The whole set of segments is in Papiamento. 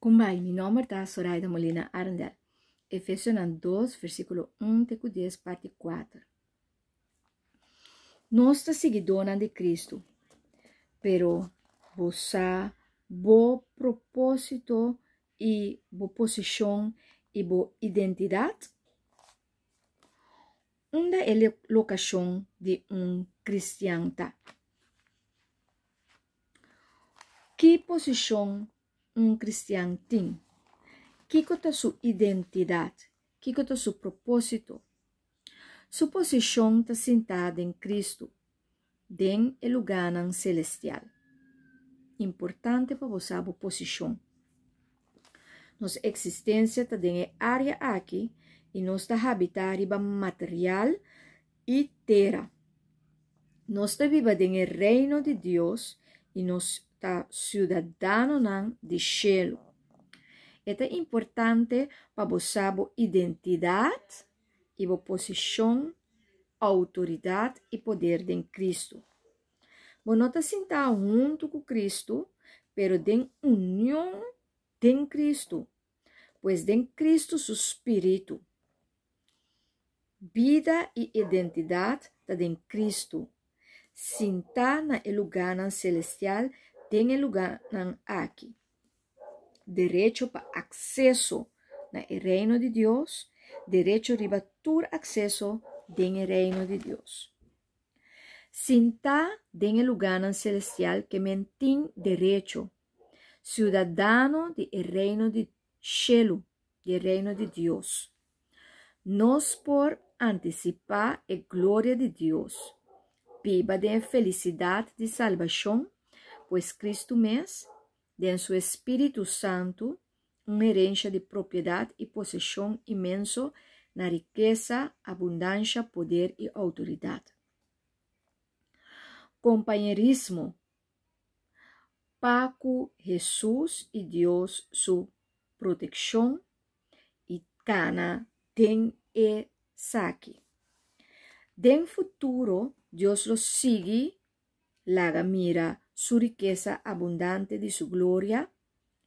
Kumbai, mi nomber ta Soraida Molina Arendel. Efesionan 2, versíkulo 1 te ku 10, parti 4. Nos ta siguidónan di Kristu, pero bo sa bo propósito i bo posishon i bo identidat? Unda e lokashon di un kristian ta? Ki posishon un kristian tin? Kiko ta su identidat? Kiko ta su propósito? Su posishon ta sintá den Kristu, den e lugánan selestial. Importante pa bo sa bo posishon. Nos eksistensia ta den e área aki i nos ta habitá riba material i tera. Nos ta biba den e Reino di Dios i nos ta siudadanonan di shelu. E ta importante pa bo sa bo identidat i bo posishon, outoridat i poder den Kristu. Bo no ta sintá huntu ku Kristu, pero den union den Kristu, pues den Kristu su spiritu. Bida i identidat ta den Kristu, sintá na e lugánan selestial den e lugánan aki. Derecho pa akseso na e Reino di Dios, derecho riba tur akseso den e Reino di Dios. Sintá den e lugánan selestial ke men tin derecho, siudadano di e Reino di shelu, di e Reino di Dios. Nos por antisipá e gloria di Dios, biba den e felisidat di salbashon, pues Kristu mes, den su Espíritu Santu, un herensha di propiedat i poseshon inmenso na rikesa, abundansha, poder i outoridat. Kompañerismo pa ku Hesus i Dios su protekshon i kana den esaki. Den futuro Dios lo sigui laga mira su rikesa abundante di su gloria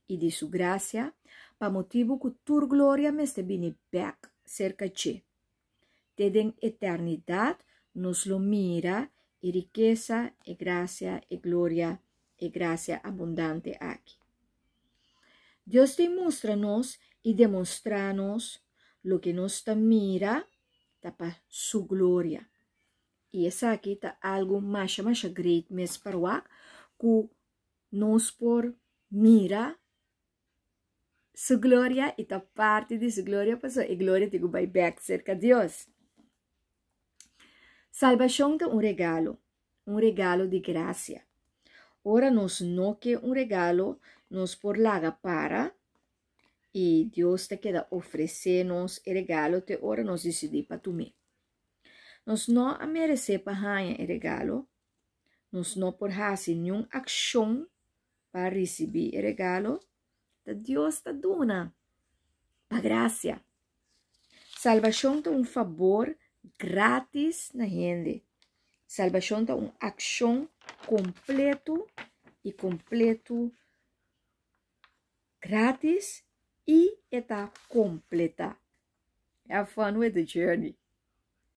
i di su grasia, pa motibu ku tur gloria mester bini bèk serka dje. Te den eternidat nos lo mira e rikesa, e grasia, e gloria, e grasia abundante aki. Dios tin mustra nos i demostrá nos loke nos ta mira ta pa su gloria. I esaki ta algu masha masha great mes pa wak ku nos por mira su gloria i ta parti di su gloria pasobra e gloria tin ku bai bèk serka Dios. Salbashon ta un regalo, un regalo di grasia. Ora nos no ke un regalo, nos por laga para i Dios ta keda ofresé nos e regalo te ora nos disidí pa tum'é. Nos no a meresé pa haña e regalo, nos no por hasi niun akshon pa risibí e regalo, ta Dios ta duna pa grasia. Salbashon ta un fabor grátis na hende. Salbashon ta un akshon kompletu i kompletu grátis i e ta kompletá. Have fun with the journey.